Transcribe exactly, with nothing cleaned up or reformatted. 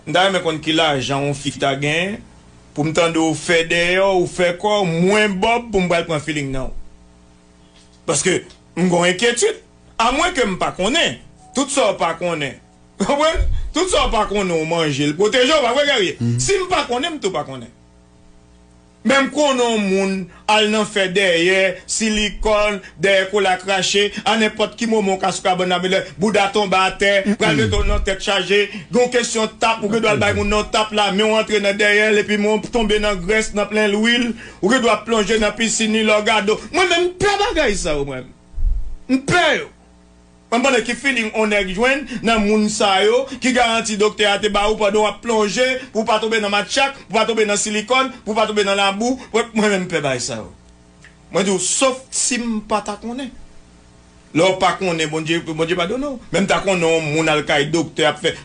M ta renmen konn ki lajan yon fi ta genyen pou m tande w fè dèyè w, ou fè kò w, mwen Bob pou m pral pran feeling nan w. Paske m gen yon enkyetid. Amwen ke m pa konnen. Tout sa w pa konnen. Konprann? Tout sa w pa konnen w manje l pwoteje w, pa vre Guerrier? Si m pa konnen, m tou pa konnen. Men m konnen yon moun al nan fè dèyè, silikòn, dèyè kola krache, a nenpòt ki moman w ka sou kabann nan, bouda tonbe atè, pral mete w nan tèt chaje, gen yon kesyon tap, ou gen dwa al bay moun nan yon tap la, men w antre nan dèyè l, epi men w tonbe nan grès, nan plen lwil, ou gen dwa plonje nan pisin li, lè w gade w. Mwen menm, m pè bagay sa yo, mwen. M pè yo. Mwen m konnen ki feeling on nèg jwenn nan moun sa yo, ki garanti doktè a te ba ou pandan w ap plonje, pou w pa tonbe nan matchak, pou w pa tonbe nan silikòn, pou w pa tonbe nan labou. Mwen, mwen menm m pè bagay sa yo. Mwen di w, sof si m pa ta konnen. Lè w pa konnen, Bondye, Bondye padone w. Men m ta konnen yon moun al kay doktè ap fè